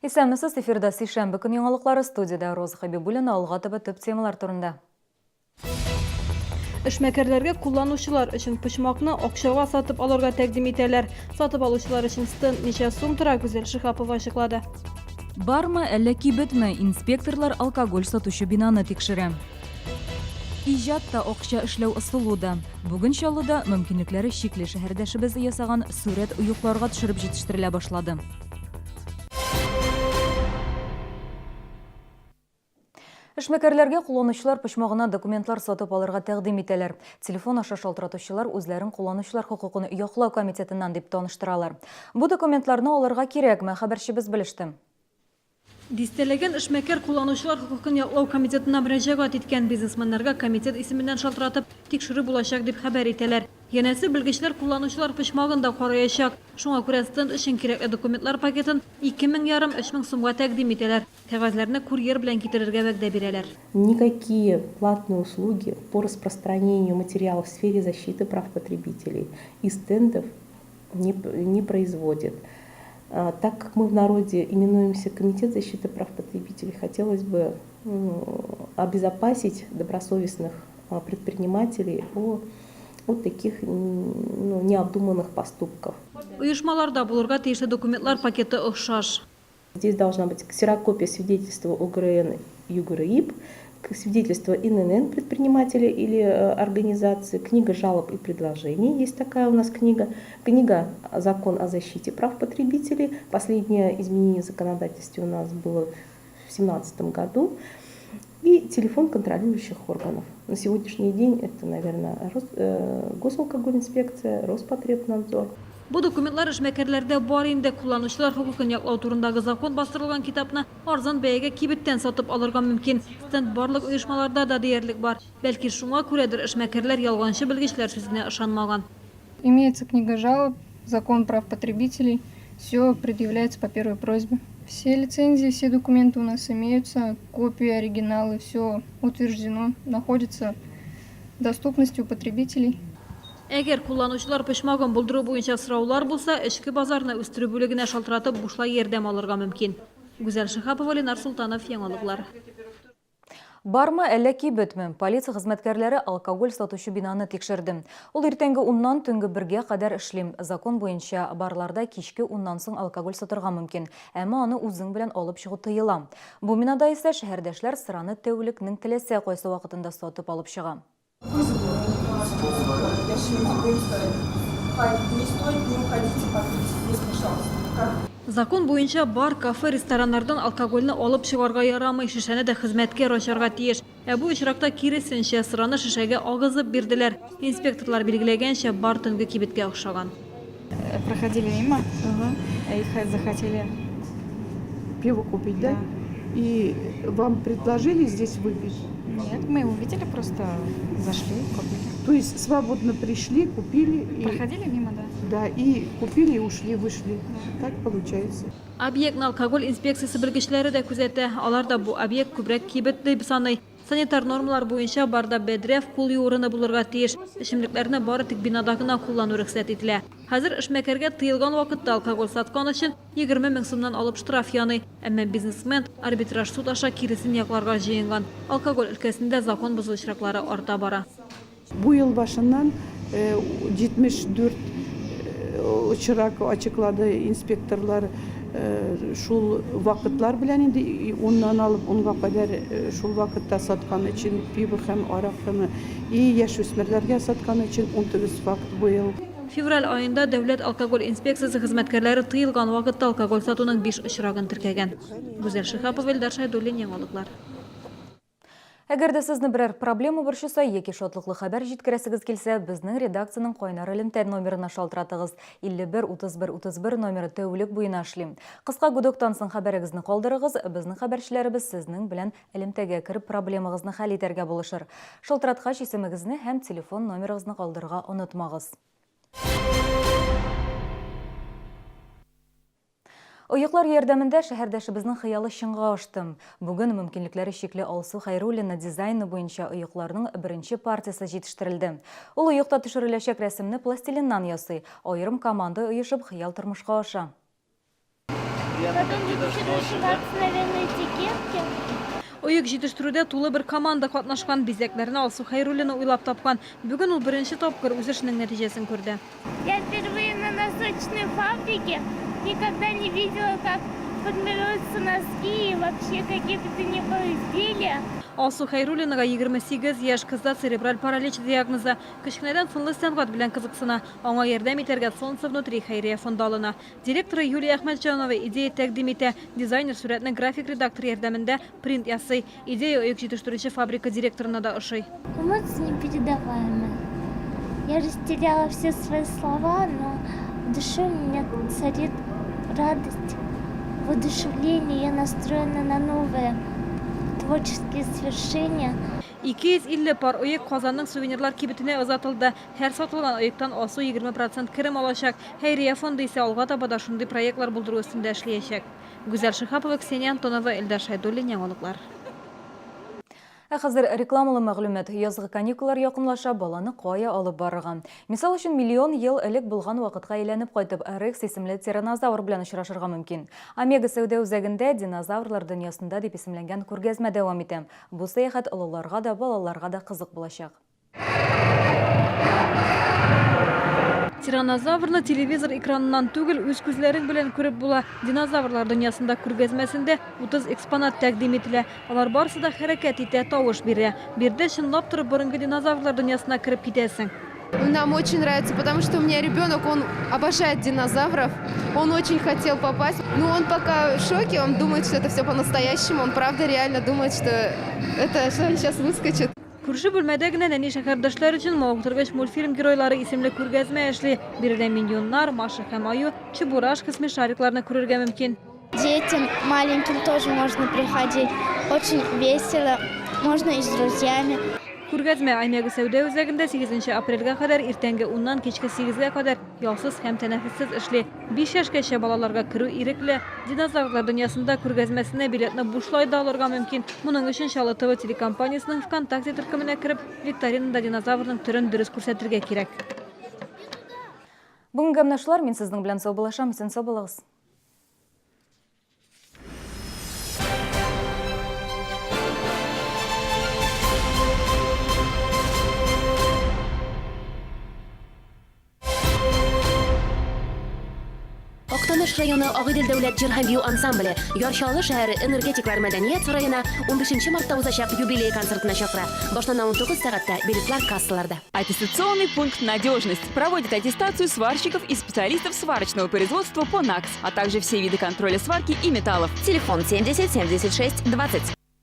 Исәнмесез, эфирда сишәмбе көн яңалыклары, студиядә Роза Хәбибуллина, алга таба төп темалар турында. Эшмәкәрләргә кулланучылар өчен почмакны акчага сатып алырга тәкъдим итәләр. Сатып алучылар өчен стенд ничә сум тора, Гүзәл Шиһапова ачыклады. Бармы, әллә кибетме? Инспекторлар алкоголь сатучы бинаны тикшерә. Иҗат та, акча эшләү ысулы да. Бүген Чаллыда мөмкинлекләре чикле шәһәрдәшебез ясаган сурәт оекларга төшереп җитештерелә башлады. Эшмәкәрләргә кулланучылар почмагына документлар сатып алырга тәкъдим итәләр. Телефон аша шалтыратучылар үзләрен кулланучылар хокукын яклау комитетыннан дип таныштыралар. Бу документларны алырга кирәкме, хәбәрчебез белеште. Дистәләгән эшмәкәр кулланучылар хокукын яклау комитетына мөрәҗәгать иткән. Бизнесменнарга комитет исеменнән шалтыратып, тикшерү булачак дип хәбәр итәләр. Янәсе, белгечләр кулланучылар почмагын да караячак. Шуңа күрә стенд өчен кирәкле документлар пакетын 2 мең ярым, 3000 сумга тәкъдим итәләр. Кәгазьләрне курьер белән китерергә вәгъдә бирәләр. Никакие платные услуги по распространению материалов в сфере защиты прав потребителей и стендов не производит. Так как мы в народе именуемся Комитет защиты прав потребителей, хотелось бы обезопасить добросовестных предпринимателей от таких, ну, необдуманных поступков. Оешмаларда булырга тиешле документлар пакеты охшаш. Здесь должна быть ксерокопия свидетельства ОГРН ЮГРИП, свидетельство ИНН предпринимателя или организации, книга жалоб и предложений, есть такая у нас книга, книга «Закон о защите прав потребителей». Последнее изменение в законодательстве у нас было в 2017 году. И телефон контролирующих органов. На сегодняшний день это, наверное, Госалкогольинспекция, Роспотребнадзор. Бу документлар эшмәкәрләрдә бар инде. Кулланучылар хокукын яклау турындагы закон бастырылган китапны арзан бәягә кибеттән сатып алырга мөмкин. Стенд барлык оешмаларда да диярлек бар. Бәлки шуңа күрәдер эшмәкәрләр ялганчы белгечләр сүзенә ышанмаган. Имеется книга жалоб, закон прав потребителей. Все предъявляется по первой просьбе. Все лицензии, все документы у нас имеются, копии, оригиналы, все утверждено, находится в доступности у потребителей. Әгәр кулланучылар почмагын булдыру буенча сораулар булса, эчке базарны үстерү бүлегенә шалтыратып бушлай ярдәм алырга мөмкин. Гүзәл Шиһапова, Ленар Султанов, Яңалыклар. Бармы, әллә кибетме? Полиция хезмәткәрләре алкоголь сатучы бинаны тикшерде. Ул иртәнге уннан төнге бергә кадәр эшли. Закон буенча, барларда кичке уннан соң алкоголь сатырга мөмкин, әмма аны үзең белән алып чыгу тыела. Бу бинада исә шәһәрдәшләр сыраны тәүлекнең теләсә кайсы вакытында сатып алып чыга. Закон буенча бар, кафе, рестораннардан алкогольне алып чыгарга ярамый, шешәне дә хезмәткәр ачарга тиеш. Ә бу очракта киресенчә, сыраны шешәгә агызып бирделәр. Инспекторлар билгеләгәнчә, бар төнге кибеткә охшаган. Проходили мимо и захотели пиво купить, да? И вам предложили здесь выпить? Нет, мы увидели, просто зашли, купили. То есть свободно пришли, купили и Проходили мимо, да. Да, и купили, и ушли, вышли. Так получается. Объектны алкоголь инспекциясе белгечләре дә күзәтә. Алар да бу объект күбрәк кибет дип саный. Санитар нормалар буенча барда бәдрәф, кул юу урыны булырга тиеш. Эчемлекләрне бары тик бинада гына куллану рөхсәт ителә. Хәзер эшмәкәргә тыелган вакытта алкоголь саткан өчен 20 мең сумнан алып штраф яный. Әмма бизнесмен арбитраж суд аша киресен якларга җыенган. Алкоголь өлкәсендә закон бозу очраклары арта бара. Бу ел башыннан 74 очрак ачыклады инспекторлар, шул вакытлар белән инде уннан алып унга кадәр шул вакытта саткан өчен пиво һәм аракыны и яшүсмерләргә саткан өчен 19 факт быел. Февраль аенда Дәүләт алкоголь инспекциясе хезмәткәрләре тыелган вакытта алкоголь сатуның биш очрагын теркәгән. Гүзәл Шиһапова, Илдар Шәйдуллин, Яңалыклар. Әгәр дә сезне берәр проблема борчыса яки шатлыклы хәбәр җиткерәсегез килсә, безнең редакциянең кайнар элемтә номерына шалтыратыгыз. 51 31 31 номеры тәүлек буена эшли. Кыска гудоктан соң хәбәрегезне калдырыгыз, безнең хәбәрчеләребез сезнең белән элемтәгә кереп проблемагызны хәл итәргә булышыр. Шалтыраткач исемегезне һәм телефон номерыгызны калдырырга онытмагыз. Оеклар ярдәмендә шәһәрдәшебезнең хыялы чынга ашты. Бүген мөмкинлекләре чикле Алсу Хәйруллина дизайны буенча оекларның беренче партиясе җитештерелде. Ул оекта төшереләчәк рәсемне пластилиннан ясый. Аерым команда оешып, хыял тормышка аша. Потом будут расшиваться, наверное, этикетки. Оек җитештерүдә тулы бер команда катнашкан, бизәкләрне Алсу Хәйруллина уйлап тапкан. Бүген ул беренче тапкыр үз эшенең нәтиҗәсен күрде. Я впервые на носочной фабрике. Никогда не видела, как формируются носки и вообще какие бы то ни было изделия. Алсу Хәйруллинага 28 яшь, кызда церебраль паралич диагнозы. Кечкенәдән сынлы сәнгать белән кызыксына. Аңа ярдәм итәргә Солнце внутри хәйрия фонды алына. Директоры Юлия Әхмәтҗанова идея тәкъдим итә. Дизайнер сурәтне график редактор ярдәмендә принт ясый. Идея оек җитештерүче фабрика директорына да ошый. Эмоции непередаваемые. Я растеряла все свои слова, но в душе у меня царит радость, воодушевление. Я настроена на новые творческие свершения. 250 пар оек Казанның сувенирлар кибетенә озатылды. Һәр сатылган оектан Алсу 20 процент керем алачак. Хәйрия фонды исә алга таба да шундый проектлар булдыру өстендә эшләячәк. Гүзәл Шиһапова, Ксения Антонова, Эльдар Шәйдуллин, Яңалыклар. Ә хәзер рекламалы мәгълүмат. Язгы каникуллар якынлаша, баланы кая алып барырга? Мисал өчен, миллион ел элек булган вакытка әйләнеп кайтып, Рекс исемле тиранозавр белән очрашырга мөмкин. Омега сәүдә үзәгендә Динозаврлар дөньясында дип исемләнгән күргәзмә дәвам итә. Бу сәяхәт олыларга да, балаларга да кызык булачак. Тиранозаврны телевизор экраныннан түгел, үз күзләрең белән күреп була. Динозаврлар дөньясында күргәзмәсендә 30 экспонат тәкъдим ителә. Алар барысы да хәрәкәт итә, тавыш бирә. Биредә чынлап торып борынгы динозаврлар дөньясына кереп китәсең. Нам очень нравится, потому что у меня ребенок, он обожает динозавров, он очень хотел попасть. Но он пока в шоке, он думает, что это все по-настоящему, он правда реально думает, что это, что он сейчас выскочит. Күрше бүлмәдә генә нәни шәһәрдәшләр өчен мавыктыргыч мультфильм геройлары исемле күргәзмә эшли. Биредә Миньоннар, Маша һәм Аю, Чебурашка, Смешарикларны күрергә мөмкин. Детям маленьким тоже можно приходить. Очень весело, можно и с друзьями. Күргәзмә Омега сәүдә үзәгендә 8 апрельгә кадәр иртәнге 10-нан кичке 8-гә кадәр ялсыз һәм тәнәфессез эшли. 5 яшькәчә балаларга керү ирекле. Динозаврлар дөньясында күргәзмәсенә билетны бушлай да алырга мөмкин. Моның өчен Чаллы ТВ телекомпаниясенең ВКонтакте төркеменә кереп, викторинада динозаврның төрен дөрес күрсәтергә кирәк. Бүгенгә менә шулар, мин сезнең белән саубуллашам, исән сау булыгыз. Актаныш районы Агыйдел дәүләт җыр һәм бию ансамбле Яр Чаллы шәһәре Энергетиклар мәдәният сараена 15 мартта узачак юбилей концертына чакыра. Башлана 19 сәгатьтә, билетлар кассаларда. Аттестационный пункт «Надежность» проводит аттестацию сварщиков и специалистов сварочного производства по НАКС, а также все виды контроля сварки и металлов. Телефон 70 76 20.